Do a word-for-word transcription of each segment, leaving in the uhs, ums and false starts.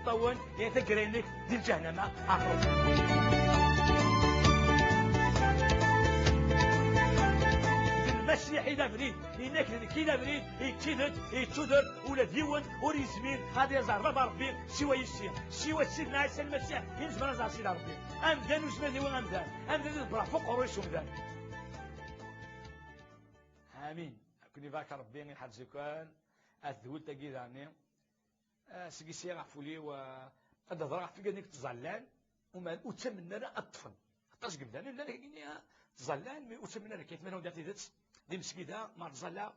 Ṭṭawen, ya taggara-inek di lǧahnama, ɛqel. D Lmasiḥ i d abrid, inak d nekk i d abrid, i d tidet, i d tudert, ula d yiwen ur yezmir ad iẓer Baba Ṛebbi siwa yis-i, siwa d Sidna Ɛisa Lmasiḥ i nezmer ad nẓer Sidi Ṛebbi. Amdan ur yezmir ad yawi amdan, amdan iḍebber ɣef uqerruy-is umdan. Amin. Ad ken-ibarek Ṛebbi, iḥrez-iken. At d wultagi daɣen. Ah, seg i sɛiɣ ɣef wul-iw, ah, ad d-hedreɣ ɣef wigad-nni ttẓallan, uma ur ttamen ara ad ṭṭfen. Aṭas n yemdanen llan akkenni, ah, ttẓallan, mi ur ttamen ara, kayt ma d tidet, di mesgida, ma ttẓallaɣ,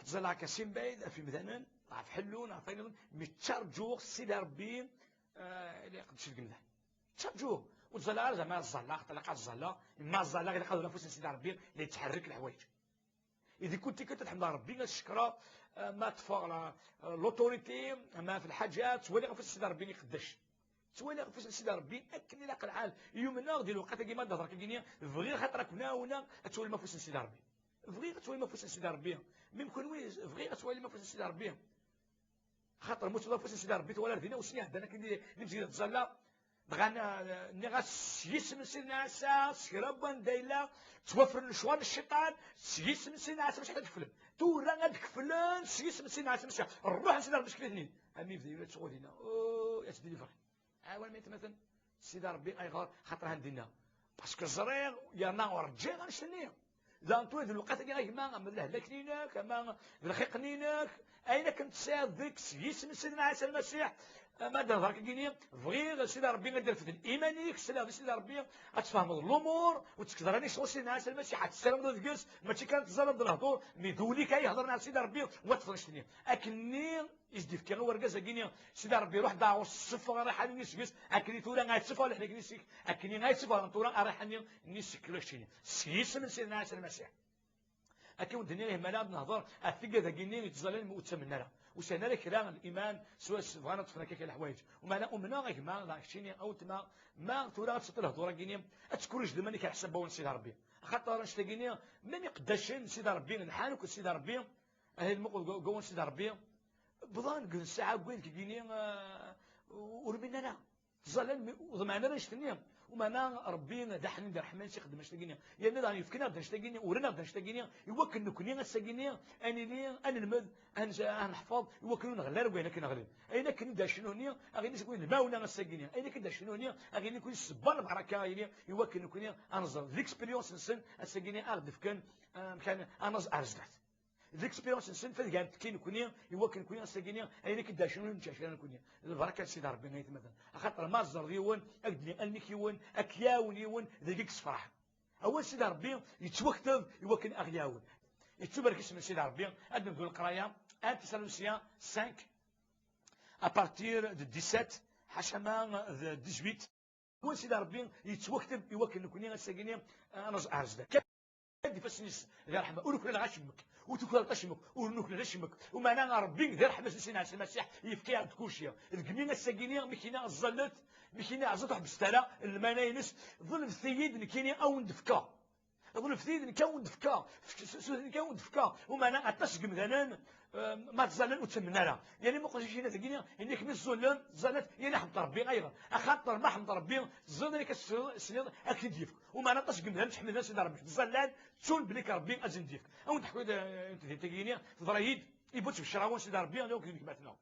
ttẓallaɣ akka si mbaɛid, ɣef yemdanen, ɣef ḥellun, ɣef ayen nniḍen, mi ttarǧuɣ Sidi Ṛebbi, ah, ila iqeddec deg yemdanen. Ttarǧuɣ, ur ttẓallaɣ ara zeɛma ad ẓẓalleɣ, xaṭer ilaq ad ẓẓalleɣ, ma ẓẓalleɣ ilaq ad ur afus n Sidi Ṛebbi, la yettḥerrik leḥwayeǧ. Idi kunti kan ad ḥemdeɣ Rebbi, ad cekkreɣ, eh, ma ṭṭfeɣ la, eh, l'autorité, ma f lḥaǧa, ttwaliɣ afus n Sidi Rebbi iqeddec. Ttwaliɣ afus n Sidi Rebbi akken ilaq lḥal. Yumneɣ di lewqat-agi ma d-hedreɣ akkenni, bɣiɣ xaṭer ad ken-ɛawneɣ ad twalim afus n Sidi Rebbi. Bɣiɣ ad twalim afus n Sidi Rebbi. Mim kunwi, bɣiɣ ad twalim afus n Sidi Rebbi. Xaṭer ma ur twalim afus n Sidi Rebbi, twalaḍ dinna usni ɛeddan akken di, di mezgida ttẓalla. Dɣa n-, nniɣ-as s yisem n Sidna Ɛisa, s kra n wanda yella, ttwafren lecɣal n cciṭan, s yisem n Sidna Ɛisa Masiḥ ad keflen. Tura ad keflen s yisem n Sidna Ɛisa Masiḥ. Ṛṛuḥ n Sidna Ṛebbi cekk-iten-id. Am ibda yura ttɣudina. Oh, as-d-ilifeɣ. Ɛawan ma yetmaten, Sidi Ṛebbi, ayɣer? Xaṭer han dinna. Parce que ẓriɣ, yerna ur ṛǧiɣ annect-nni. Daɣen tura di lewqat-agi a gma, am d lehlak-inek, ama d lxiq-inek, ayen akken tesɛiḍ deg-s, s yisem n Sidna Ɛisa Lmasiḥ, ama d hḍeṛ-agi-nni, bɣiɣ Sidi Ṛebbi ad d-irfed iman-ik, sliɣ di Sidi Ṛebbi, ad tfehmeḍ lumuṛ, ur tt-kẓer ani sɣur Sidna Ɛisa Lmasiḥ, ad tessarmeḍ deg-s, mačči kan ad teẓẓaleḍ d lehduṛ, mi d ul-ik ay ihḍeṛ ar Sidi Ṛebbi, wa ṭṭfen annect-nni. Akkenni i s-d-ifka i wergaz-agi-nni, Sidi Ṛebbi, ruḥ daɣ ur sseffeɣ rriḥa-nni seg-s, akken i tura ad tesseffeɣ lehlak-nni seg-k, akken i ad tesseffeɣ tura rriḥa-nni, nni seg kra keččini. S yisem n Sidna Ɛisa Lmasiḥ. Akken wen-d-nniɣ ihmal ad nehḍer ɣef tigad-agi-nni yettẓallan imi ur ttamen ara. Ur sɛin ara kra n liman, swayes bɣan ad ṭṭfen akka kra leḥwayeǧ. Umeɛna umneɣ a gma, daɣ keččini, a weltma, ma tura ad tseṭṭel lehdur-agi-nni, ad tkurij d iman-ik ar ḥsab wawal n Sidi Ṛebbi. Axaṭer annect-agi-nni, même iqeddacen n Sidi Ṛebbi, lḥan akked Sidi Ṛebbi, Ahil muqel go-, go-, Sidi Ṛebbi, bḍan deg nsaɛa n win deg yini, ah, ur min ara. Ẓẓallen mi, ur ḍemɛen ara annect-nni. Umeɛna Ṛebbi d aḥnin d ṛṛeḥman s ixeddem annect-agi-nni. Yerna daɣen yefka-aneɣ-d annect-agi-nni, uran-aɣ-d annect-agi-nni, i wakken nekni ass-agi-nni, ad nili, ad nelmed, ad nz-, ad neḥfeḍ, i wakken ur nɣelli ara deg wayen akken ɣlin. Ayen akken i d-acnuhni, aɣ-yini seg win lmawna ass-agi-nni. Ayen akken i d-acnuhni, aɣ-yini kul ssebba n lbaraka, aɣ-yini, i wakken nekni ad nẓer d l'expérience-nsen ass-agi-nni aɣ-d-fkan, ah, amkan ad naẓ ar zdat. D l'expérience-nsen, fad gan tekki nekni, i wakken nekni ass-agi-nni, ayen akka i d-acnu, ur nettɛac ara nekni. D lbaraka n Sidi Ṛebbi ay atmaten. Axaṭer ma tẓerreḍ yiwen, ad k-d-nini almi-k yiwen, ad k-iɛawen yiwen, dagi i yessefraḥ. Awal n Sidi Ṛebbi yettwakteb i wakken ad ɣ-iɛawen. Yettubarek isem n Sidi Ṛebbi, ad nebdu leqraya, un Thessaloniciens cinq, à partir de dix-sept, ḥaca ma d dix-huit. Win Sidi Ṛebbi yettwakteb i wakken nekni ass-agi-nni, ah, ad naẓ ar zdat. Kan d ifassen-is di ṛṛeḥma, ur nuklal acemmek, ur tuklaleḍ acemmek, ur nuklal acemmek. Umeɛna Ṛebbi di ṛṛeḥma-s n Sidna Ɛisa Lmasiḥ yefka-yaɣ-d kulci. Deg mi ass-agi-nni, mi k-yenna ẓẓallet, mi k-yenna ɛeẓẓet ur ḥebbset ara, lmana-ines, ḍelbet-iyi-d nekkini ad wen-d-fkeɣ. Ḍelbet-iyi-d nekk ad wen-d-fkeɣ, fk-, s-, s-, nekk ad wen-d-fkeɣ. Umeɛna aṭas n yemdanen, eh, ma ttẓallan ur ttamen ara. Yerna ma uqcic-inna dagini, inna-k mi ẓẓullen, ẓẓallat, yerna ḥmed Ṛebbi, ayɣer? Axaṭer ma ḥmed Ṛebbi, ẓẓallen akka tesliḍ, tesliḍ, ad k-t-id-yefk. Umeɛna aṭas n yemdanen ttḥemmiden Sidi Ṛebbi, ttẓallan, ttun belli k Ṛebbi ad sen-d-yefk. Ad wen-d-ḥkuɣ, eh, tagini, teḍra-yid, i bu ttbecra-wen Sidi Ṛebbi, d akken gmatneɣ.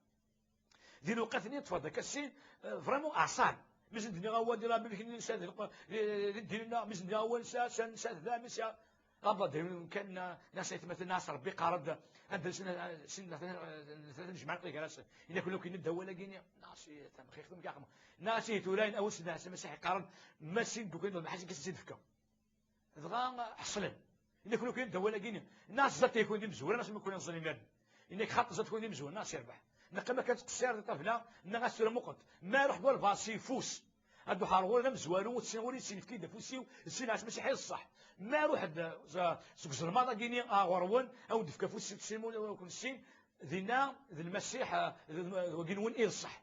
Di lewqat-nni ṭṭfeɣ-d akka sin, eh, vraiment ɛṣan. Mi sen-d-nniɣ awal di Ṛebbi, mi nesɛa di lq-, di, di ddin-nneɣ, mi sen-d-nniɣ awal nesɛa, nesɛa, nesɛa, nesɛa. Ṛebbi dayem kan, eh, nas aytmaten, nas Ṛebbi iqqar-d, anda sin, sin, tlata n jmaɛat gar-asen. Ini-ak, ula kan d awal-agi-nni, nas i tamxixt, mgaxma. Nas i tura, awal sin, nas, Masiḥ iqqar-d, ma sin ddukan d lmeḥasin, kan sen-id-fkeɣ. Dɣa ḥeṣlen. Ini-ak, ula kan d awal-agi-nni. Nas ẓẓat yakun d imezwura, nas ma kun iẓẓan imir-nni. Ini-ak, xaṭ ẓẓat kun d imezwura, nas irbeḥ. Neqqim akka nettqeṣṣir di ṭṭabla, nniɣ-as tura muqel. Ma iruḥ-d walbeɛḍ s yeffus, ad d-uḥeɣ ɣur-i d amezwaru, ur ssineɣ ur yessin, efk-iyi-d afus-iw, ssineɣ-as Masiḥ i ṣṣeḥ. Ma iruḥ-d s, seg uzelmaḍ-agi-nni ɣer ɣur-wen, ad wen-d-fk afus, ur ken-ssin, dinna d Lmasiḥ, d, d wagi-nwen i d ṣṣeḥ.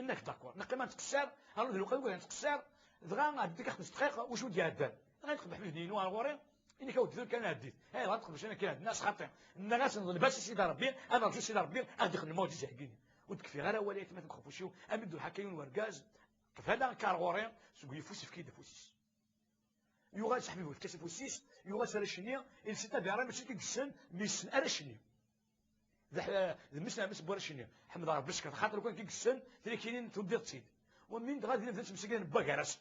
Nnak d'accord. Neqqim ad nettqeṣṣir, alors d lewqat n nettqeṣṣir, dɣa ɛeddi-k xems dqayeq, wacu d-iɛeddan? Dɣa yeqbeḥ udem-inu ar ɣur-i, ini-k awed dur kan ɛeddit. Ayɣer teqbec ana kan ɛeddin? As xaṭi. Nniɣ-asen d lbas i Sidi Ṛebbi, ad nerǧu Sidi Ṛebbi, ad d-ixdem lmuɛǧiza-agi-nni. Ur d-kfiɣ ara awal ay atmaten xef uciw, am i d-uḥaka yiwen wergaz, qbala kar ɣur-i, seg uyeffus yefka-yi-d afus-is. Yuɣal seḥbib yefka-s afus-is, yuɣal s arrac-nni, ilsa tabiɛra mačči d-yessen, mi yessen arrac-nni. D aḥ-, d mmi-s n ɛemmi-s n warrac-nni. Ḥemdeɣ Rebbi s kra, xaṭer lukan k-yessen, tili kinin tuddiḍ-tt-id. Wa min dɣa din bdan ttmesgiden n wagarasen.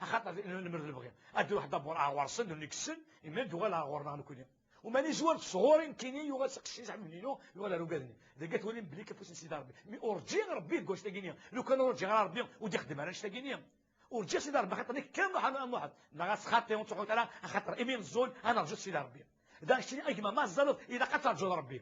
Axaṭer lemmer d lebɣi. Ad d-iruḥ dabur ar ɣur-sen, d win i yessen, imir d-uɣal ar ɣur-neɣ nekkni. Uma n izwar-d sɣur-i nekkini, yuɣal s aqcic, ḥemden-inu, yuɣal ar ugad-nni. Dagi ad twalim belli afus n Sidi Rebbi. Mi ur ǧǧiɣ Rebbi deg wannect-agi-nni. Lukan ur ǧǧiɣ ara Rebbi, ur d-ixdim ara annect-agi-nni. Ur ǧǧiɣ Sidi Rebbi, axaṭer nekk kan Muḥend, Muḥend. Neɣ ad txaṭi, ur ttruḥut ara, axaṭer imi neẓẓul, ad nerǧu Sidi Rebbi. Da keččini a gma, ma teẓẓaleḍ, ilaq ad terǧuḍ Rebbi.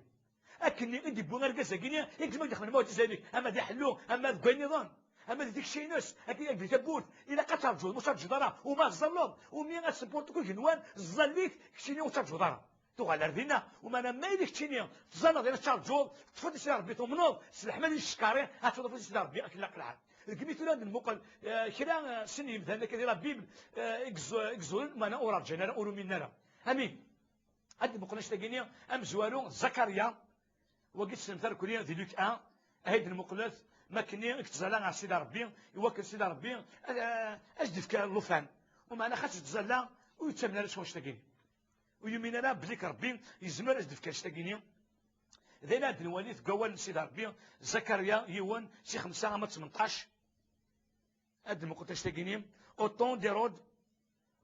Akken i d-yewwi argaz-agi-nni, i yezmer ad yexdem lmawt-is ama d aḥellu, ama deg wayen niḍen, ama di tikci-ines, akken i d tawwurt, ilaq ad terǧuḍ, ur terǧuḍ ara, uma teẓẓaleḍ, umi ad tessupporteḍ akk igenwan, ẓẓal-ik, keččini ur terǧuḍ ara. Tuɣal ar dinna, uma ma yella keččini teẓẓaleḍ, ilaq ad terǧuḍ, teṭṭfeḍ-d Sidi Rebbi, tumneḍ, s leḥmadi d ccekari, ad tafeḍ afus n Sidi Rebbi, akken ilaq lḥal. Deg mi tura ad nmuqel, eh, kra, eh, sin yemdanen akka di la Bible, eh, i yeẓ-, i yeẓẓulen, meɛna ur rǧan ara, ur uminen ara. Amin. Ad d-muqel annect-agi-nni, amezwaru, Zakarya, wagi tessnem tarkuli di Luc un, ahi d-nmuqlet, makken i yettẓalla ɣer Sidi Rebbi, i wakken Sidi Rebbi, eh, ad s-d-ifk llufan. Umeɛna xas yettẓalla, ur yettamen ara s wannect-agi-nni. Ur yumin ara belli Rebbi yezmer ad s-d-ifk annect-agi-nni. D ayen ad d-nwali deg wawal n Sidi Rebbi, Zakarya yiwen, si xemsa ama d tmenṭac. Ad d-nmuqel annect-agi-nni. Au temps d'Hérode,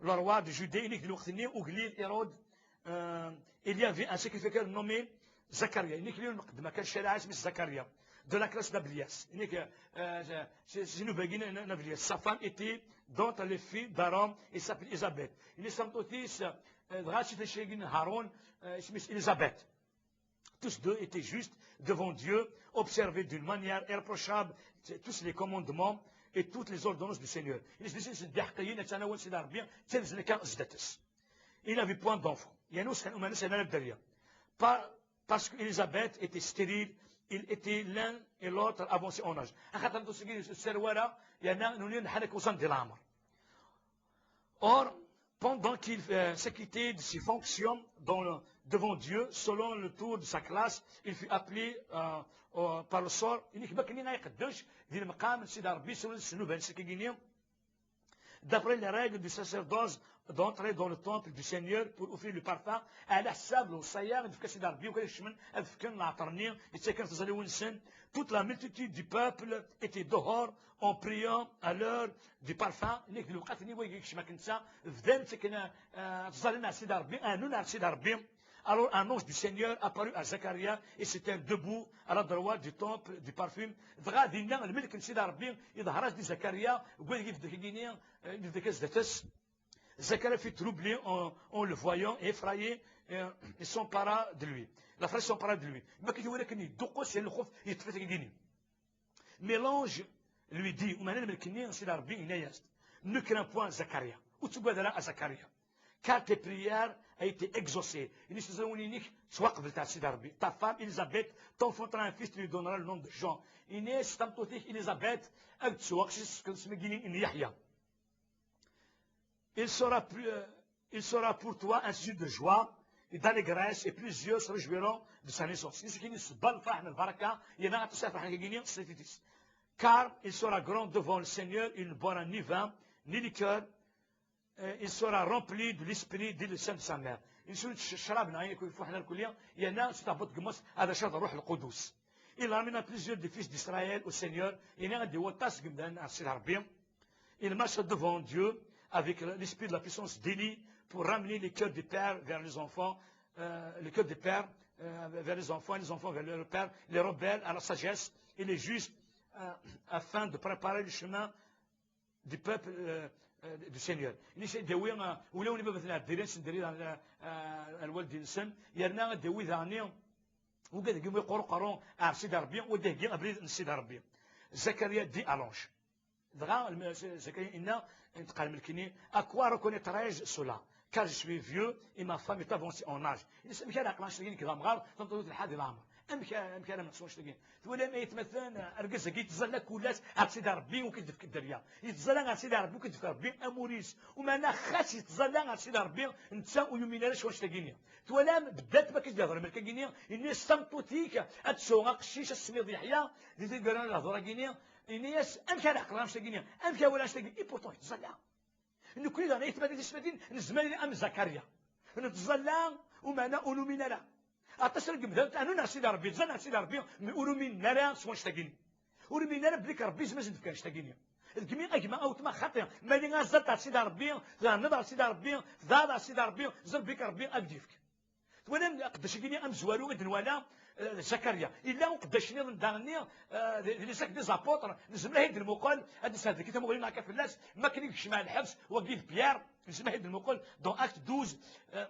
le roi de Judée, inek di lweqt-nni, ugellid Hérode, euh, il y avait un sacrificateur nommé Zacharia. Inek li nqeddem akka ccariɛa isem-is Zakarya. De la classe d'Abias. Inek, euh, c'est, c'est une begin d'Abias. Sa femme était d'entre les filles d'Aaron et s'appelait Élisabeth. Inek tameṭṭut-is, euh, dɣa si tacagin Haron, euh, isem-is Élisabeth. Tous deux étaient justes devant Dieu, observaient d'une manière irréprochable tous les commandements et toutes les ordonnances du Seigneur. Ils n'avaient point d'enfants. Il n'avait point d'enfants. Il n'avait pas d'enfants. Pas parce qu'Élisabeth était stérile, ils étaient l'un et l'autre avancés en âge. Or, pendant qu'il, euh, s'acquittait de ses fonctions dans le, devant Dieu, selon le tour de sa classe, il fut appelé, euh, euh, par le sort. Inek makken i iqeddec di lemqam n Sidi Rebbi, selon ddnubat-is akkagini, d'après les règles du sacerdoce, d'entrer dans le temple du Seigneur pour offrir le parfum. Ɛla ḥsab lewṣaya i d-ifka Sidi Rebbi, ukan kecmen ad fken leɛṭer-nni, yettaken tiẓalliwin-nsen. Toute la multitude du peuple était dehors en priant à l'heure du parfum. Inek di lewqat-nni wagi kecmen akken netta, bdan ttaken, eh, ttẓallin ar Sidi Rebbi, rennun ar Sidi Rebbi. Alors un ange du Seigneur apparut à Zacharia et se tint debout à la droite du temple du parfum. Dɣa dinna lmelk n Sidi Rebbi iḍher-as-d i Zakarya, deg wadeg ibedda kagini, eh, ibedda kan zdat-s. Zacharia fut troublé en, en le voyant et effrayé, euh, et s'empara de lui. L'effrayement s'empara de lui. Makken i t-iwala akken yedduqqus, yerna lxuf yeṭṭef-it kagini. Mais l'ange lui dit, umeɛna lmelk-nni n Sidi Rebbi yenna-yas-d, ne crains point Zacharia, ur ttagad ara a Zakarya, car tes prières ont été exaucées. Inek tiẓalliwin-inek ttwaqblent ar Sidi Rebbi. Ta femme Élisabeth t'enfantera un fils, tu lui donneras le nom de Jean. Inek tameṭṭut-ik Élisabeth ad d-tesɛu aqcic, tessekneḍ isem-agi n Yeḥya. Il sera plus, euh, il sera pour toi un sujet de joie et d'allégresse, et plusieurs se réjouiront de sa naissance. Inek d ssebba n lferḥ, n lbaraka, yerna aṭas ara ferḥen kagini s tlatit-is. Car il sera grand devant le Seigneur, il ne boira ni vin, ni liqueur, euh, il sera rempli de l'Esprit dès le sein de sa mère. Inek ur yettecrab neɣ ayen akk ifuḥen irkelli, yerna s tɛebbuḍt n gma-s ad icaḍ Ṛṛuḥ Lqudus. Il ramena plusieurs des fils d'Israël au Seigneur, yerna ad d-iwwi aṭas n yemdanen ar Sidi Rebbi. Il marcha devant Dieu avec l'esprit de la puissance d'Élie pour ramener les cœurs des pères vers les enfants, euh, les cœurs des pères, euh, vers les enfants, et les enfants vers leurs pères, les rebelles à la sagesse, et les justes, euh, afin de préparer le chemin du peuple, euh, euh, du Seigneur. Inek ad d-yawi, euh, ulawen ibabaten ar diri-nsen, diri ar, euh, ar waldi-nsen, yerna ad d-yawi daɣen, ugad deg imi yeqqur uqerru ar Sidi Rebbi, u ad d-iheggi abrid n Sidi Rebbi. Zakarya dit à l'ange. Dɣa, lm-, Zakarya yenna, inṭeq ɣer lmelk-nni, à quoi reconnaîtrai-je cela? Car je suis vieux et ma femme est avancée en âge. Inek amek ara ɛeqleɣ annect-agi, nekk d amɣar, tameṭṭut-iw telḥa di leɛmer. Amek, amek ara nexṣu annect-agi? Twalam ay atmaten, argaz-agi yettẓalla kul ass ar Sidi Ṛebbi u k-id-yefk dderya. Yettẓalla ar Sidi Ṛebbi u k-id-yefk Ṛebbi amur-is. Umeɛna xas yettẓalla ar Sidi Ṛebbi, netta ur yumin ara s wannect-agi-nni. Twalam, beddat ma k-id-yehder lmelk-agi-nni, yenna-yas tameṭṭut-ik ad tesɛu aqcic, asmiḍ Yeḥya, di taggara n lehdur-agi-nni, yenna-yas amek ara ɛeqleɣ annect-agi-nni, amek ara waliɣ annect-agi, et pourtant yettẓalla. Nekkni daɣen ay atmaten tismatin nezmer ad nili am Zakarya. Nettẓalla, umeɛna ur numin ara. Aṭas n yimdanen ttɛanun ar Sidi Ṛebbi, ttẓallan ar Sidi Ṛebbi, mi ur uminen ara s wannect-agi-nni. Ur uminen ara belli Ṛebbi yezmer ad sen-d-yefk annect-agi-nni. Degmi a gma a wetma xaṭi, ma yella azal ar Sidi Ṛebbi, tɛenneḍ ar Sidi Ṛebbi, tḍaɛeḍ ar Sidi Ṛebbi, ẓer belli Ṛebbi ad k-d-yefk. Twalam aqeddac-agi-nni amezwaru i d-nwala, eh, Zakarya. Yella uqeddac nniḍen daɣen-nni, eh, di, di les Actes des Apôtres, nezmer ad t-id-nmuqel, ad d-nesɛeddi tamuɣli neɣ akka fell-as, mi akken i yekcem ɣer lḥebs, wagi d Pierre, nezmer ad t-id-nmuqel, dans Acte douze, eh,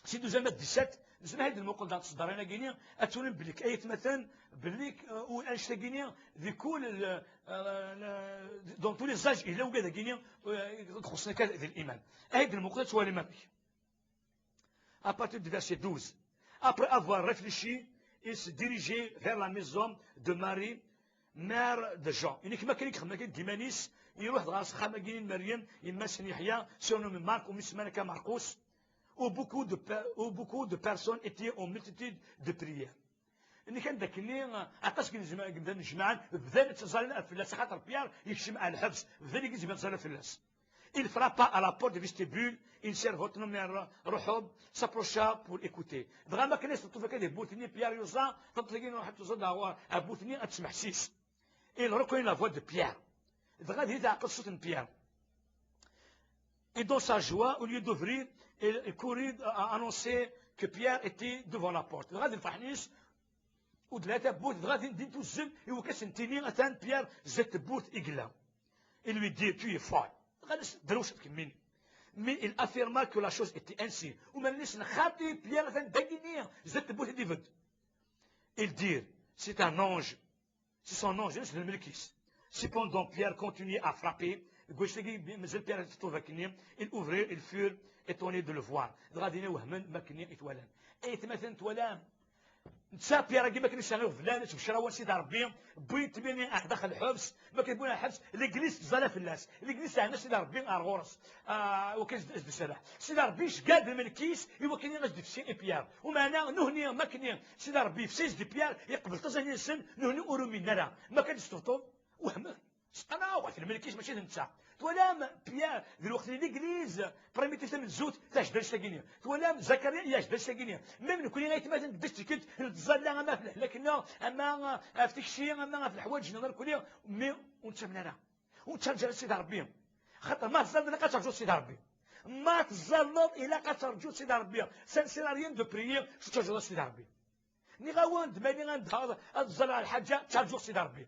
si douze ama dix-sept, nezmer ad t-id-nmuqel daɣen s tseddarin-agi-nni, ad twalim belli k-, ay atmaten, belli k-, eh, u-, annect-agi-nni, di kul, eh, eh, dans tous les âges, yella ugad-agi-nni, eh, i ixuṣṣen akka di liman. Ad t-id-nmuqel, ad twalim amek. À partir du verset douze. Après avoir réfléchi, il se dirigeait vers la maison de Marie, mère de Jean. Ini-k, ma kan i yexdem akken deg yiman-is, iruḥ-d ɣer uxxam-agi n Meryem, yemma-s n Yeḥya, surnommé Marc, umi semman akka Marqus, où beaucoup de pe-, où beaucoup de personnes étaient en multitude de prière. Ini-k, anda akkenni, aṭas n yimdanen jemɛen, bdan ttẓallan fell-as, axaṭer Pierre yekcem ar lḥebs, bdan igezm ttẓallan fell-as. Il frappa à la porte du vestibule, une sœur, votre nom, Ruḥub, s'approcha pour écouter. Dɣa ma kan yesṭeṭṭef akka di tewwurt-nni, Pierre yuẓa, tameṭṭut-agi n Ruḥub tuẓa-d ɣer tewwurt-nni ad tesmeḥsis. Il reconnaît la voix de Pierre. Dɣa di teɛqel ṣṣut n Pierre. Et dans sa joie, au lieu d'ouvrir, il courut à annoncer que Pierre était devant la porte. Dɣa di lferḥ-is, ur d-tella tawwurt, dɣa din, din tuzzel, iwakken ad sen-tini, atan Pierre zdat tewwurt i yella. Il lui dit, tu es folle. Dɣa as-, drewcet kemmini. Mais il affirma que la chose était ainsi. Umeɛna as-nnan xaṭi, Pierre atan dagini, zdat tewwurt i d-ibedd. Il dit, c'est un ange. C'est son ange, d lmelk-is. Cependant, Pierre continuait à frapper. Deg wannect-agi, mazal Pierre yesṭeṭṭef akkenni. Il ouvrit, ils furent étonnés de le voir. Dɣa dinna wehmen mi akkenni i t-walan. Ay atmaten, twalam? Netta Pierre-agi, mi akken i s-iɣeblan, ittbeccer awal Sidi Ṛebbi, wwin-t mini ar daxel lḥebs, mi akken wwin ɣer lḥebs, Legliz tettẓalla fell-as. Legliz teɛna Sidi Ṛebbi ar ɣur-s. Ah, wakken i s-d-, i s-d-iserreḥ. Sidi Ṛebbi iceggeɛ-d lmelk-is, iwakken ad s-d-ifsi i Pierre. Umeɛna, nuhni, mi akken Sidi Ṛebbi yefsi-as-d i Pierre, yeqbel taẓalin-nsen, nuhni ur uminen ara. Mi akken d-sṭebṭeb, wehmen. Ana, wa, lmelk-is mačči d netta. Twalam Pierre, di lweqt-nni Legliz, primitif tamenzut, tɛejbed annect-agi-nni. Twalam Zakarya, yeɛjeb annect-agi-nni. Même nekkni ay atmaten deg tikkelt, nettẓalla ama ɣef lehlak-nneɣ, ama ɣef tikci, ama ɣef leḥwayeǧ-nneɣ irkelli, mais ur nettamen ara. Ur nettaǧǧa ara Sidi Ṛebbi. Xaṭer ma teẓẓalleḍ, ilaq ad terǧuḍ Sidi Ṛebbi. Ma teẓẓalleḍ, ilaq ad terǧuḍ Sidi Ṛebbi. Ça ne sert à rien de prier, tettaǧǧaḍ Sidi Ṛebbi. Nniɣ-awen-d, ma yella ad, ad ẓẓalleɣ lḥaǧa, ttarǧuɣ Sidi Ṛebbi.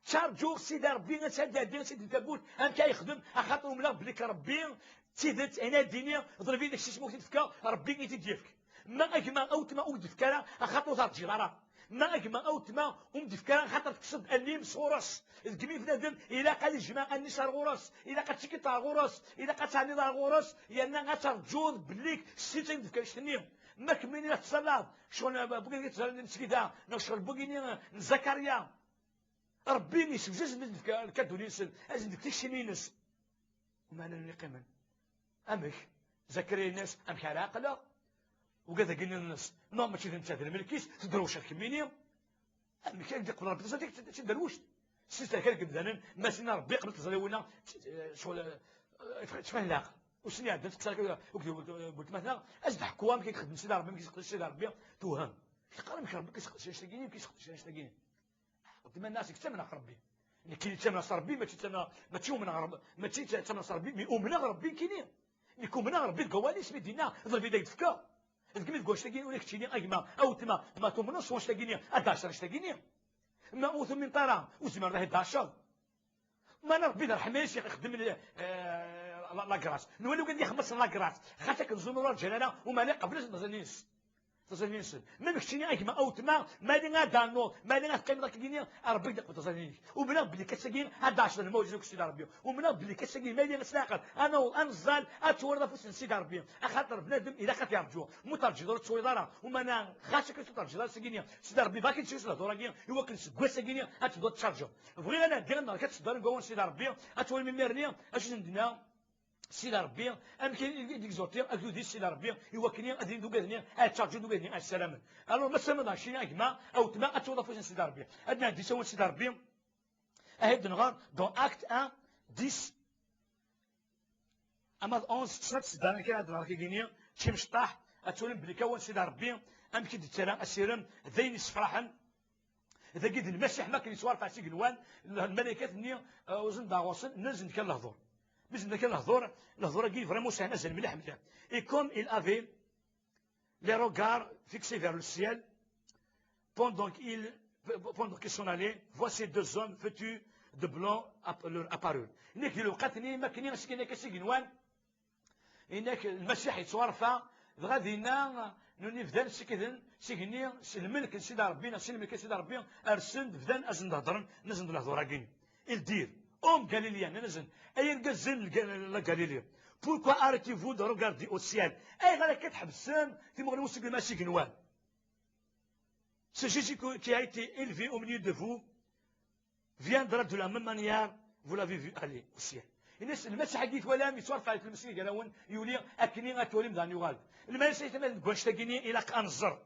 Ttarǧuɣ Sidi Ṛebbi, ad d-iɛeddi, ad d-iɛeddi tawwurt, amek ara yexdem, axaṭer umneɣ belli Ṛebbi d tidet, ayen ara d-iniɣ, ḍleb-iyi-d akessismu i t-id-fkeɣ, Ṛebbi i t-id-yefk. Ma a gma, a wetma, ur d-tefk ara, axaṭer ur terǧiḍ ara. Ma a gma, a wetma, ur m-d-tefk ara, axaṭer tekkseḍ alim sɣur-s. Deg imi bnadem, ilaq ad ijmeɛ allen-is ar ɣur-s, ilaq ad tikiḍ ar ɣur-s, ilaq ad teɛniḍ ar ɣur-s, yerna ad terǧuḍ belli s tidet ad m-d-tefk annect-nni. Ma kemmini la tettẓallaḍ, ccɣel n wigi tettẓallan di tmesgida, neɣ ccɣel n wigi n Zakarya. Ṛebbi yessewjed-asen ad d-yefk lkadu-nsen, ad sen-d-yefk tikci-nni-ines. Umeɛna nniɣ qqimen. Amek? Zakarya yenna-as, amek ara ɛeqleɣ? Ugad-agi-nni-ines, non, mačči d netta, d lmelk-is, tedrewceḍ kemmini. Amek ara d-iqbel Ṛebbi taẓallit-ik d taderwect? Seg terka deg yimdanen, ma s-nnan Ṛebbi iqbel taẓallit-nwen, ccɣel, eh, tfan leɛqel. Ussan iɛeddan, teqqes akka deg weltma-tneɣ, as-d-ḥku amek i ixeddem Sidi Ṛebbi, amek i s-iqdec Sidi Ṛebbi, tewhem. Teqqar, amek Ṛebbi i k-iseqdec annect-agi, amek i k-iseqdec annect-agi? Tmenna-as, ttamneɣ Ṛebbi. Nekk i ttamneɣ s Ṛebbi, mačči ttamneɣ, mačči umneɣ Ṛebbi, mačči ttamneɣ s Ṛebbi, mi umneɣ Ṛebbi nekkini. Nekk umneɣ Ṛebbi deg wawal-is, mi d-yenna, ḍleb-iyi-d ad k-d-fkeɣ. Deg mi deg wannect-agi ula keččini, a gma, a wetma, ma tumneḍ s wannect-agi-nni, ad d-tɛaceḍ annect-agi-nni. Ma ur tumineḍ ara, ur tezmireḍ ad d-tɛaceḍ. Ma Ṛebbi d ṛṛeḥma-is ixeddem, eh, la, la grâce. Nwala ugad ixemmem la grâce. Xaṭi akken ẓumer ur rǧan ara, umeɛna iqbel-as-d iẓallen-is. Taẓalin-nsen. Même keččini a gma, a weltma, mali ad d-ternuḍ, mali ad teqqimeḍ akka-gini, Ṛebbi ad d-iqbel taẓalin-inek. Umneɣ belli ass-agi ad d-ɛecceḍ lmawjed akked Sidi Ṛebbi. Umneɣ belli ass-agi mali ad s-laqen, ad naweḍ, ad neẓẓal, ad twaliḍ afus n Sidi Ṛebbi. Axaṭer bnadem ilaq ad t-yerǧu. Ma terǧiḍ ur tettwaliḍ ara. Umana xas akka ur terǧiḍ ara ass-agi-ni, Sidi Ṛebbi bɣa ad k-id-yessu s lehdur-agi, iwakken seg wass-agi-ni ad tebduḍ tettarǧuḍ. Bɣiɣ ad nɛeddi ad nɣer kan s ddaṛ n wawal n Sidi Ṛebbi, ad twalim imir-nni acu i s-d-nenna. Sidi Ṛebbi, amek i d-igzurti agdud-is Sidi Ṛebbi, iwakken ad ilin d ugaden-nni, ad ttṛaǧun d ugaden-nni, ad ssaramen. Alors, ma tessarameḍ anect-nni a gma, a weltma, ad tawḍ afus n Sidi Ṛebbi. Ad nɛeddi s awal n Sidi Ṛebbi. Ahid nɣer, dans Acte un, dix, ama d onze, snat seddarin kan ad nɣer kagini, ččim cṭaḥ, ad twalim belli awal n Sidi Ṛebbi, amek i d-yettarra asirem, d ayen yessefraḥen. Dagi d Lmasiḥ, ma akken yettwarfeɛ s igenwan, lmalaykat-nni, euh, uzen-d ɣur-sen, nna-d kan lehdur. Mi zen-d kan lehdur, lehdur-agi vraiment sɛan azal mliḥ, mliḥ. Et comme il avait les regards fixés vers le ciel, pendant qu'il, pendant qu'il s'en allait, voici deux hommes vêtus de blanc app-, leur apparurent. Nekk di lewqat-nni, ma akken i s-gan akka s igenwan, Inak Lmasiḥ yettwarfa, dɣa dinna nuni bdan sikden, s igenni, s lmelk n Sidi Ṛebbi, neɣ s lmelk n Sidi Ṛebbi, rsen-d, bdan ad sen-d-hedren, nna-sen-d lehdur-agi. Ils dirent, Hommes galiléens, nna-sen, ay irgazen n Ga-, la Galilée, pourquoi arrêtez-vous de regarder au ciel? Ayɣer akka tḥebsem timuɣliwin seg lmas igenwan? Ce Jésus qui qui a été élevé au milieu de vous, viendra de la même manière, vous l'avez vu aller au ciel. Ini-as, Lmasiḥ-agi twalam, yettwarfeɛ-d lmeskin gar-awen, yuli akken ad twalim daɣen yuɣal. Lmasiḥ, tama deg wanect-agi-nni, ilaq ad nẓer.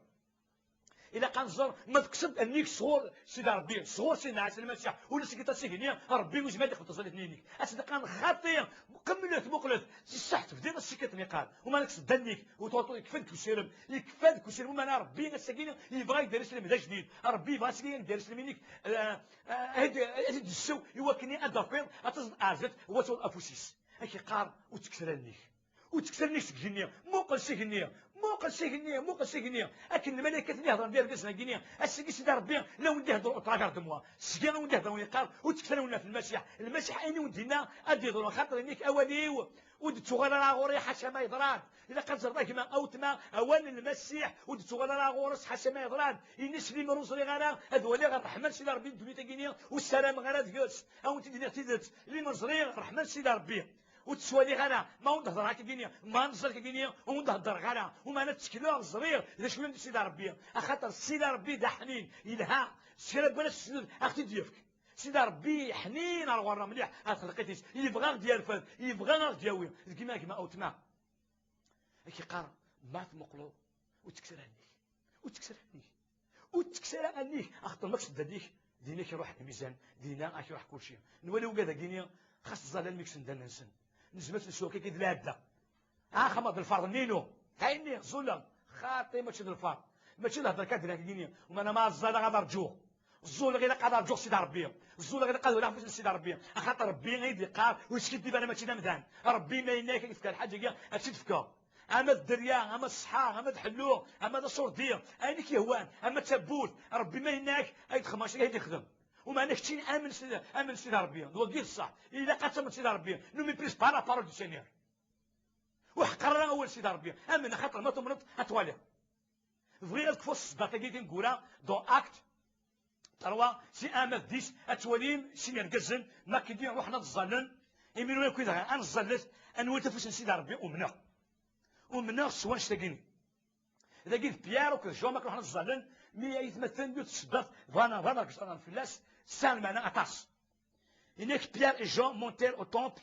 Ilaq ad nẓer, ma tekkseḍ nnig sɣur Sidi Ṛebbi, sɣur Sidna Ɛisa Lmasiḥ, ur nesgit asigni, Ṛebbi ur yezmir ad iqbel taẓallit-nni-inek. Ad s-d-iqqaren, xaṭi, qemlet, muqlet, si ṣṣeḥ tebdiḍ assiket-nni qqar. Uma nekk s dda-nnek, u tuɣ-, yekfa deg usirem, yekfa deg usirem, umana Ṛebbi ass-agi yebɣa ad k-d-yerr islem d ajdid. Ṛebbi yebɣa ass-agi ad k-d-yerr islem-inek, eh, eh, ad, ad t-id-yessew i wakken ad d-tafiḍ, ad taẓeḍ ar zdat, u ad tawḍeḍ afus-is. Ad k-yeqqar, ur ttekkes ara allen-ik. Ur ttekkes allen-ik seg igenni. Muqel s igenni. Muqel s igenni. Muqel s igenni. Akken lmalaykat-nni hedren d irgazen-agi-nni. Ass-agi Sidi Ṛebbi, la wen-d-ihedder au travers de moi. Seg-i a wen-d-ihedder, wen-yeqqar, ur ttekkes ara allen-nwen ɣef Lmasiḥ. Lmasiḥ ayen i wen-d-yenna ad d-yeḍru, xaṭer ini-k awal-iw ur d-ttuɣal ara ɣur-i ḥaca ma yeḍran. Ilaq ad teẓreḍ a gma, a weltma, awal n Lmasiḥ ur d-ttuɣal ara ɣur-s ḥaca ma yeḍran. Ini-as, limer ur ẓriɣ ara ad waliɣ ṛṛeḥma n Sidi Ṛebbi n ddunit-agi-nni, ur ssarameɣ ara deg-s. A wen-t-id-iniɣ tidet, limer ẓriɣ ṛṛeḥma n Sidi Ṛebbi, ur tt-ttwaliɣ ara, ma ur d-hedreɣ akka-gini, ma neẓẓel akka-gini, ur d-heddreɣ ara, umana ttekleɣ, ẓriɣ d acu i d Sidi Ṛebbi. Axaṭer Sidi Ṛebbi d aḥnin, yelha, s kra n wass ad aɣ-t-id-yefk. Sidi Ṛebbi ḥnin ar ɣur-neɣ mliḥ, ar txelqit-is. Yebɣa ad ɣ-d-yerfed, yebɣa ad ɣ-d-yawi. Deg-i ma gma, a weltma, ad k-yeqqar, ma tmuqleḍ, ur ttekkes ara allen-ik. Ur ttekkes ara allen-ik. Ur ttekkes ara allen-ik, axaṭer ma kksen-d allen-ik, dinna ad k-iruḥ lmizan, dinna ad k-iruḥ kulci. Nwala ugad-agi-nni, xas ẓẓallen mi kksen-d allen-nsen. Nezmer ad t-nessu akka d lɛadda. Axxam d lferḍ-nni-inu. D ayenni, ẓẓulleɣ. Xaṭi, mačči d lferḍ. Mačči d lhedra kan d lhedra-agi-nni. Umana ma ẓẓaleɣ ad rǧuɣ. Ẓẓulleɣ ilaq ad rǧuɣ Sidi Ṛebbi. Ẓẓulleɣ ilaq ad waliɣ afus n Sidi Ṛebbi. Axaṭer Ṛebbi i d-yeqqar, ur yeskiddib ara, mačči d amdan. Ṛebbi ma yenna-ak ad k-yefk lḥaǧa-agi, ad tt-id-fkeɣ. Ama d dderya, ama d ṣṣeḥḥa, ama d ḥellu, ama d aṣurdi, ayen i k-yehwan, ama d tawwurt, Ṛebbi ma yenna-ak ad txedmeḍ, ad t-ixdem. Umana keččini amen s, amen s Sidi Ṛebbi. D wagi d ṣṣeḥ. Ilaq ad tamneḍ Sidi Ṛebbi. Ne méprise pas la parole du Seigneur. Ur ḥeqqer ara awal Sidi Ṛebbi. Amen, axaṭer ma tumneḍ, ad twaliḍ. Bɣiɣ ad kfuɣ s tseddart-agi tineggura, dans Actes trois, si un à dix, ad twalim sin yergazen, ma akken-nni ruḥen ad ẓẓallen, imi nura akk idɣa ad nẓallet, ad nwali afus n Sidi Ṛebbi, umneɣ. Umneɣ s wanect-agi-nni. Dagi d Pierre akked Jean, ma akken ruḥen ad ẓẓallen, mi ay atmaten n tseddart, bɣan, bɣan ad ɣ-ẓren fell-as, sɛan lmeɛna aṭas. Yenna-k Pierre et Jean montèrent au temple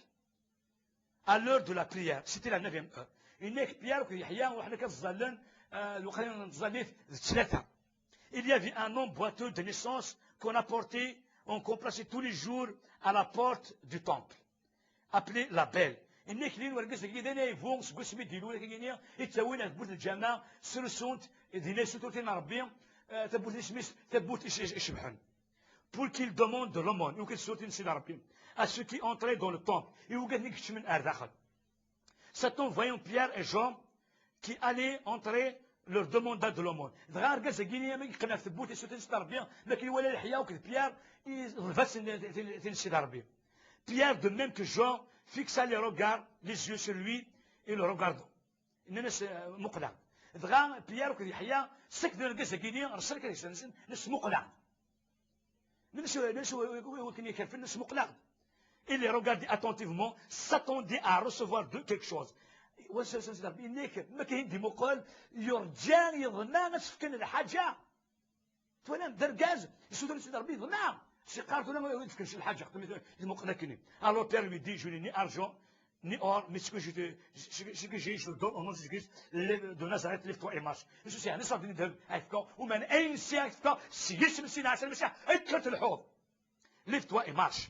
à l'heure de la prière. C'était la neuvième heure. Yenna-k Pierre akked Yeḥya ruḥen akka ad ẓẓallen, euh, lweqt n tẓallit d ttlata. Il y avait un homme boiteux de naissance qu'on apportait, on qu'on plaçait tous les jours à la porte du temple, appelé la belle. Yenna-k din wergaz-agi d anaybu seg wasmi d-ilul akka-gini, i ttawin ar tewwurt n lǧameɛ, srusun-t dinna i sututen Ṛebbi, euh, tawwurt isem-is tawwurt ic-, ic-, icebḥen. Pour qu'il demande de l'aumône, i wakken ad sututen Sidi Ṛebbi, à ceux qui entraient dans le temple, i wakken ad kecmen ar daxel. Cet homme, voyant Pierre et Jean qui allaient entrer, leur demanda de l'aumône. Dɣa argaz-agi-nni, mi yeqqen ɣer tewwurt, isuta-d Sidi Ṛebbi, mi akken iwala Yeḥya akked Pierre, iḍleb-asen tin, tin, tin Sidi Ṛebbi. Pierre, de même que Jean, fixa les regards, les yeux sur lui, et le regardant. Nnan-as, eh, muqel-aɣ-d. Dɣa Pierre akked Yeḥya, sakden argaz-agi-nni, rsen kan yeslan-nsen, nesmuqel-aɣ-d. Nnes, nnes, wakken ikerfen, nesmuqel-aɣ-d. Il les regarde attentivement, s'attendait à recevoir de quelque chose. Wa s-, s-, s-, Rebbi yenna-k, ma kan d-imuqel, yurǧa, yeḍna ad s-fken lḥaǧa. Twalam, d argaz, yessuter Sidi Rebbi, yeḍna. Si qqar tura, ad fken s lḥaǧa, xeddem, yemuqel akkenni. Alors Pierre lui dit, je n'ai ni argent, ni or, mais ce que je te, ce que, ce que j'ai, je te donne au nom de Jésus-Christ, le, de Nazareth, lève-toi et marche. Yesus yeɛni ṣṣeṛ d ddheb ay fkeɣ, umeɛna ayen sɛiɣ fkeɣ s yisem n Sidna Ɛisa Lmasiḥ, kker telḥuḍ. Lève-toi et marche.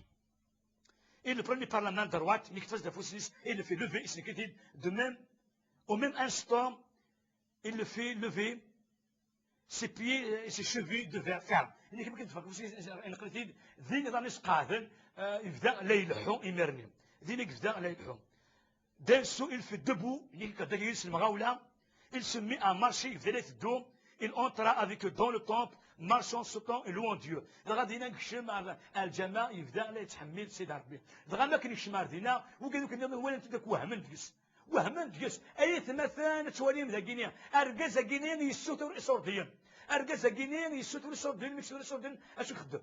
Il le prenait par la main droite, nekk tfaz d afus-is, et le fait lever, isnek-it-id, de même, au même instant, il le fait lever, ses pieds et ses chevilles devinrent fermes. Ini kem ken tfak, ineql-it-id, din iḍan-is qeɛden, eh, yebda la ileḥḥu imir-nni. Din i yebda la ileḥḥu. D'un saut, il fut debout, ini kem dagi yis lemɣawla, il se mit à marcher, yebda la iteddu, il entra avec eux dans le temple, marchant, sautant et louant Dieu. Dɣa dinna yekcem ar, ar lǧameɛ, yebda la yettḥemmid Sidi Rebbi. Dɣa mi akken yekcem ar dinna, wigad akk nniḍen walan-t-id akk wehmen deg-s. Wehmen deg-s. Ay atmaten, ad twalim dagini. Argaz-agini yessutur iṣurdiyen. Argaz-agini yessutur iṣurdiyen, mi yessutur iṣurdiyen, acu ixeddem?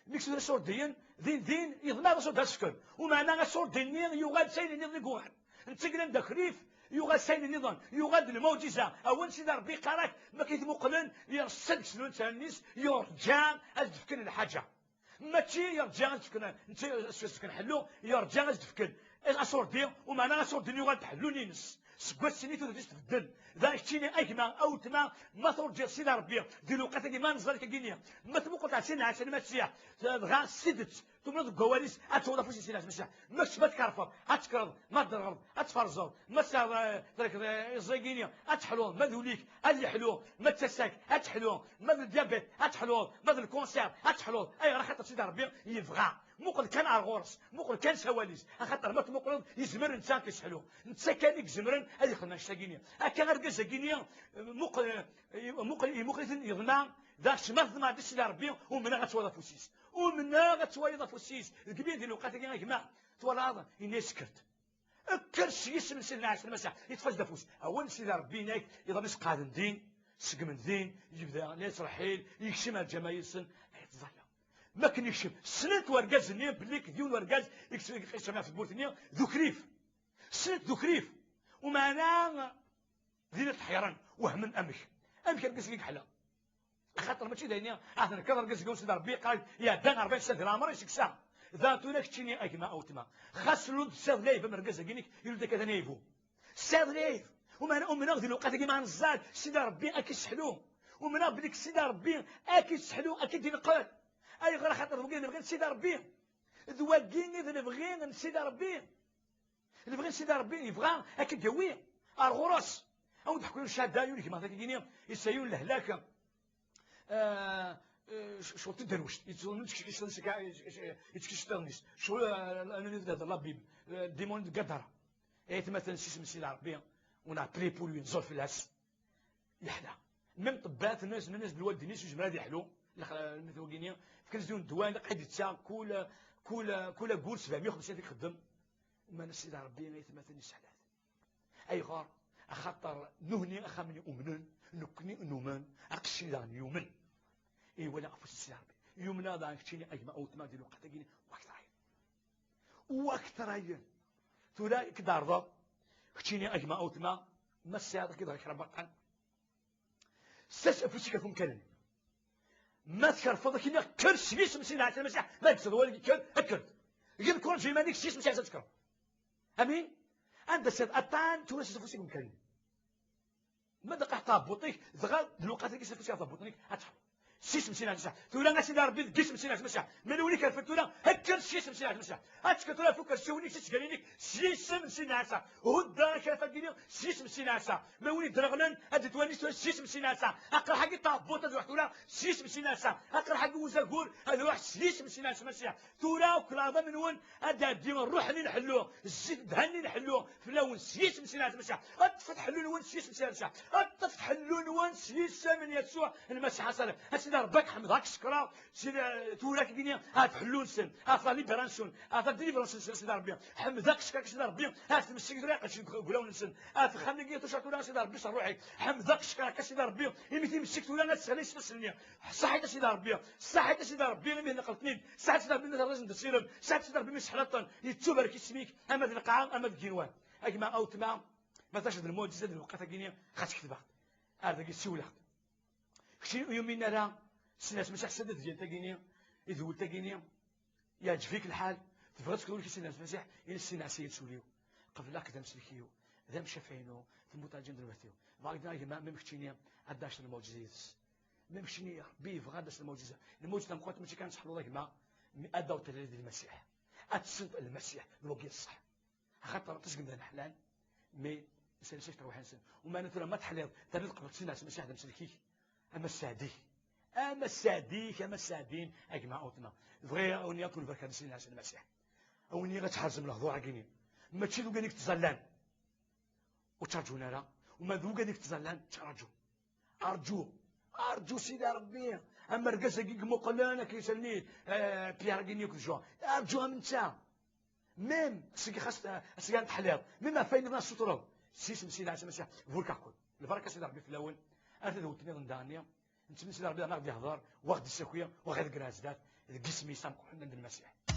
Mi yessutur iṣurdiyen, din din, yeḍmeɛ aṣurdi ad s-fken. Umeɛna aṣurdi-nni yuɣal s ayen nniḍen i yuɣal. Netta yellan d axrif, yuɣal s ayen nniḍen. Yuɣal d lmuɛǧiza. Awal Sidi Rebbi yeqqar-ak, ma k-id-muqlen, yerṣa deg-s lweltaren-is, yurǧa ad d-fken lḥaǧa. Mačči yerǧa ad fken, netta s fken ḥellu, yerǧa ad fken. Aṣurdi, umeɛna aṣurdi yuɣal d ḥellu-ines. Seg wass-nni tudert-is tbeddel. Da keččini a gma, a weltma, ma turǧiḍ Sidi Rebbi, di lewqat-agi ma neẓra-k agini, ma tmuqleḍ ɣer Sidna Ɛisa Lmasiḥ, dɣa s tidet, tumneḍ deg wawal-is, ad tewweḍ afus-is Sidna Ɛisa Lmasiḥ. Ma kečč ma tkerfeḍ, ad tekkreḍ, ma tderɣreḍ, ad tferẓeḍ, ma s-, eh, terkeḍ, eh, iẓẓagini, ad teḥluḍ, ma d ul-ik, ad yeḥlu, ma d tasa-k, ad teḥlu, ma d ldyabit, ad teḥluḍ, ma d lkunṣir, ad teḥluḍ. Ayɣer? Axaṭer Sidi Rebbi yebɣa. Muqel kan ar ɣur-s, muqel kan s awal-is. Axaṭer ma tmuqleḍ, yezmer netta ad k-yesseḥlu. Netta kan i izemren ad yexdem annect-agini. Akka argaz-agini, muqel, muqel, imuqel-iten yeḍna, da kečč ma teḍmaɛeḍ i Sidi Rebbi, umneɣ ad twaliḍ afus-is. Umneɣ ad twaliḍ afus-is. Deg mi di lewqat-agi a gma, twalaḍ, yenna-yas kker-d. Kker s yisem n Sidna Ɛisa Lmasiḥ, yeṭṭef-as-d afus. Awal n Sidi Rebbi, yenna-k, iḍan-is qeɛden din, seggmen din, yebda la yettreḥḥil, yekcem ar lǧameɛ yid-sen, ay tẓalla. Mi akken yekcem, ssnen-t wargaz-nni belli d yiwen wargaz i yekcem ɣef tewwurt-nni d ukrif. Ssnen-t d ukrif. Umeɛna, din ad t-ḥeyren, wehmen amek. Amek argaz-agi yeḥla? Axaṭer mačči d ayen, ahat nekker argaz-agi n Sidi Rebbi yeqqar-ak, iɛedda rebɛin sna di leɛmer-is yeksa. Da tura keččini a gma a weltma. Xas lund tesɛiḍ lɛib am argaz-agi-inek, ilund akka d anaybu. Tesɛiḍ lɛib. Umeɛna umneɣ di lewqat-agi ma neẓẓal, Sidi Rebbi ad k-isseḥlu. Umneɣ belli Sidi Rebbi ad k-isseḥlu, ad k-id-ineqqel. Ayɣer? Axaṭer d wagi i d lebɣi n Sidi Rebbi. D wagi i d lebɣi n Sidi Rebbi. Lebɣi n Sidi Rebbi yebɣa ad k-id-yawi ar ɣur-s. Ad wen-d-ḥkuɣ yiwen cchada, yiwen gma dagi-ni, yesɛa yiwen lehlak, eh, eh, c-, ccɣel tiderwect, yettẓunnu yettkeccic iceṭṭiḍen-is, ccɣel, eh, anani d la Bible, eh, ddimuni deg Gadara. Ay atmaten, s yisem n Sidi Rebbi, on a prié pour lui, nẓul fell-as. Yeḥla. Même ṭṭebbat, nnan-as, nnan-as belli lwaldin-is ur yezmir ad yeḥlu. Lex-, lmet wagini, fkan-as yiwen ddwa, ilaq ad yettaɣ kul, kul, kul aggur sebɛemya u xemsin ad t-ixeddem. Ma nnan-as Sidi Rebbi, ay atmaten, yesseḥla-t. Ayɣer? Axaṭer nutni axxam-nni umnen, nekkni numen, aqcic-nni daɣen yumen. Iwala afus n Sidi Rebbi. Yumen-aɣ daɣen keččini a gma a weltma di lewqat-agi-ni, wa akter-ayen. Wa akter-ayen. Tura i k-d-ɛerḍeɣ, keččini a gma a weltma, ma tesɛiḍ akka dɣa kra baṭel, ssers afus-ik ɣef umkan-nni. Ma tkerfeḍ, ad k-iniɣ kker s yisem n Sidna Ɛisa Lmasiḥ, ma tekkseḍ wawal-agi kker, kker-d. Eg lkuṛaj i yiman-ik s yisem n Sidna Ɛisa ad tekkreḍ. Amin? Anda tesɛiḍ aṭṭan, tura ssers afus-ik ɣef umkan-nni. Ma d-iqaḥ taɛebbuṭ-ik, dɣa d lewqat-agi ssers afus-ik ɣef taɛebbuṭ-ik, ad teḥluḍ. S yisem n Sidna Ɛisa. Tura a Sidi Rebbi deg yisem n Sidna Ɛisa Lmasiḥ. Ma d win ikerfen tura, kker s yisem n Sidna Ɛisa Lmasiḥ. Ad tekker tura f ukersi-nni s tgellidt-ik s yisem n Sidna Ɛisa. Huddeɣ akerfa-agi s yisem n Sidna Ɛisa. Ma win idreɣlen, ad d-twali tura s yisem n Sidna Ɛisa. Aqerḥ-agi n tɛebbuṭ ad iruḥ tura s yisem n Sidna Ɛisa. Aqerḥ-agi n uzagur ad iruḥ s yisem n Sidna Ɛisa Lmasiḥ. Tura akk leɛḍam-nwen ad d-tɛeddi ṛṛuḥ-nni n ḥellu, zzit ddhan-nni n ḥellu fell-awen s yisem n Sidna Ɛisa Lmasiḥ. Ṭṭfet ḥellu-nwen s yisem n Sidna Ɛisa Lmasiḥ. Ṭṭfet ḥellu-nwen s yisem n Yasuɛ Lmasiḥ Aṣalih. Rebbi, ḥemdeɣ-k, cekreɣ, Sidi, tura kigini, ha tḥellu-nsen, ha talibra-nsen, ha tadilibra-nsen, Sidi Rebbi. Ḥemdeɣ-k, cekreɣ-k, Sidi Rebbi, ha tmessek tura iqedcen deg wulawen-nsen, ha texxam-agi tucca tura, Sidi Rebbi, s ṛṛuḥ-ik. Ḥemdeɣ-k, cekreɣ-k, Sidi Rebbi, imi timessek tura ad tessexli s ifassen-nni. Ṣaḥit a Sidi Rebbi, ṣaḥit a Sidi Rebbi, imi neqlet-ten-id, ṣaḥit a Sidi Rebbi, imi terreẓ-d asirem, ṣaḥit a Sidi Rebbi, imi seḥlaṭen, yettubarek isem-ik, ama d lqaɛa, ama deg yigenwan. A gma, a wetma, ma taceḍ lmuɛǧiza d lewqat-agi-nni, xas ketbeɣ-d. Ar dagi siwleɣ-d. Kečč ur yumin ara Sidna Ɛisa Masiḥ s tadidyant-agi-nni, i d welt-agi-nni, yeɛǧeb-ik lḥal, tebɣiḍ ad tekruḍ i Sidna Ɛisa Masiḥ, ini Sidna Ɛisa yettuliw, qebleɣ-k d amsellek-iw, d amcafay-inu, temmuṭ ɛǧin ddnubat-iw. Bɣiɣ ad gma, mem keččini, ad d-taceḍ lmuɛǧiza yid-s. Mem keččini, Rebbi yebɣa ad d-taceḍ lmuɛǧiza. Lmuɛǧiza tameqqrant mačči kan ad teḥluḍ a gma, mi ad d-taweḍ tallelt di Lmasiḥ. Ad tessneḍ Lmasiḥ, d wagi i ṣṣeḥ. Axaṭer aṭas n yimdanen ḥlan, mi ssersen-k terwiḥin-nsen. Umana tura ma teḥliḍ, terniḍ qbel Sidna Ɛisa Masiḥ d amsellek-ik, ama sseɛd-ik, ama sseɛd-ik, ama sseɛd-im, a gma, a wetma. Bɣiɣ a wen-iniɣ ad ken-barkeɣ di Sidna Ɛisa Lmasiḥ. A wen-iniɣ ad tḥerzem lehdur-agi-nni. Mačči d ugan i yettẓallan. Ur ttraǧun ara. Uma d ugan i yettẓallan, ttraǧu. Arǧu. Arǧu Sidi Rebbi. Am argaz-agi i imuqlen akken isalni, eh, Pierre-agi-nni akked Jean. Arǧu am netta. Même seg xas, eh, seg an teḥliḍ. Même ɣef wayen iḍan tessutreḍ. S yisem Sidi Ɛisa Masiḥ, burkeɣ-ken. Lbaraka Sidi Rebbi fell-awen. Ar tadwelt nniḍen daɣenni. Nettmenni Sidi Rebbi daɣen ad ɣ-d-ihder, wa ɣ-d-issaki, wa ɣ-d-igger ar zdat, deg yisem-is ameqqran n Lmasiḥ.